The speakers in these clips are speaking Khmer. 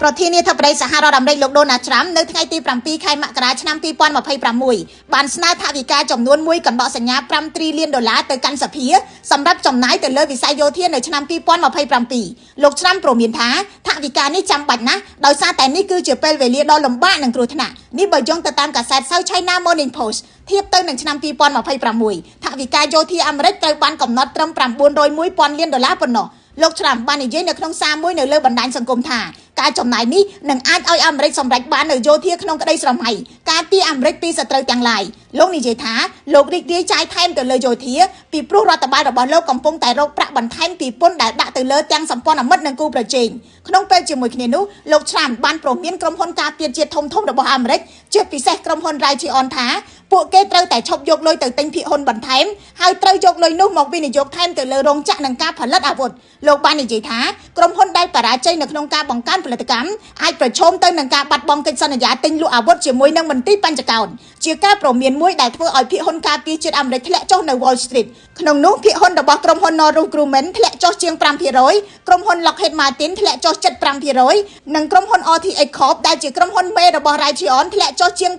ប្រធានាធិបតីសហរដ្ឋអាមេរិកលោកដូណាល់ត្រាំនៅថ្ងៃទី7ខែមករាឆ្នាំ2026បានស្នើថវិកាចំនួន1កណ្ដកសញ្ញា5 trillion ដុល្លារទៅកាន់សភាសម្រាប់ចំណាយទៅលើវិស័យយោធានៅឆ្នាំ2027លោកត្រាំព្រមានថាថវិកានេះចាំបាច់ណាស់ដោយសារតែនេះគឺជាពេលវេលាដ៏លំបាកនិងគ្រោះថ្នាក់នេះបើយោងទៅតាមកាសែត South China Morning Post ធៀបទៅនឹងឆ្នាំ2026ថវិកាយោធាអាមេរិកត្រូវបានកំណត់ត្រឹម901ពាន់លានដុល្លារប៉ុណ្ណោះលោកត្រាំបាននិយាយនៅក្នុងសារមួយនៅលើបណ្ដាញសង្គមថាការចំណាយនេះនឹងអាចឲ្យអាមេរិកសម្រេចបាននូវយោធាក្នុងក្តីស្រមៃការពារអាមេរិកពីសត្រូវទាំងឡាយលោកនិយាយថាលោករីករាយចាយថែមទៅលើយោធាពីព្រោះរដ្ឋបាលរបស់លោកកំពុងតែរកប្រាក់បន្ថែមពីពន្ធដែលដាក់ទៅលើទាំងសម្ព័ន្ធមិត្តនិងគូប្រជែងក្នុងពេលជាមួយគ្នានោះលោកត្រាំបានព្រមានក្រុមហ៊ុនការពារជាតិធំៗរបស់អាមេរិកជាពិសេសក្រុមហ៊ុន Raytheon ថាពួកគេត្រូវតែឈប់យកលុយទៅទិញភាគហ៊ុនបន្ថែមហើយត្រូវយកលុយនោះមកវិនិយោគថែមទៅលើរោងចក្រនិងការផលិតអាវុធលោកបាននិយាយថាក្រុមហ៊ុនដែលបរាជ័យនៅក្នុងការបង្កើនផលិតកម្មអាចប្រឈមទៅនឹងការបាត់បង់កិច្ចសន្យាទិញលក់អាវុធជាមួយនឹងមន្ទីរបញ្ចកោណជាការព្រមានមួយដែលធ្វើឲ្យភាគហ៊ុនការពារជាតិអាមេរិកធ្លាក់ចុះនៅ Wall Street ក្នុងនោះភាគហ៊ុនរបស់ក្រុមហ៊ុន Northrop Grumman ធ្លាក់ចុះជាង5%ក្រុមហ៊ុន Lockheed Martin ធ្លាក់ចុះ75%និងក្រុមហ៊ុន RTX Corp ដែលជាក្រុមហ៊ុនមេរបស់ Raytheon ធ្លាក់ចុះជាង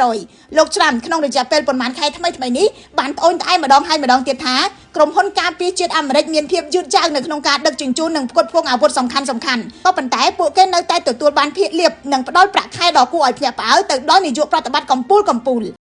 2%លោកត្រាំក្នុងរយៈពេលប៉ុន្មានខែថ្មីៗនេះបានត្អូញត្អែម្ដងហើយម្ដងទៀតថាក្រុមហ៊ុនការពារជាតិអាមេរិកមានភាពយឺតយ៉ាវនៅក្នុងការដឹកជញ្ជូននិងផ្គត់ផ្គង់អាវុធសំខាន់សំខាន់ក៏ប៉ុន្តែពួកគេនៅតែទទួលបានភាគលាភនិងផ្ដល់ប្រាក់ខែដ៏គួរឲ្យភ្ញាក់ផ្អើលទៅដល់នាយកប្រតិបត្តិកម្ពុជាកម្ពុជា។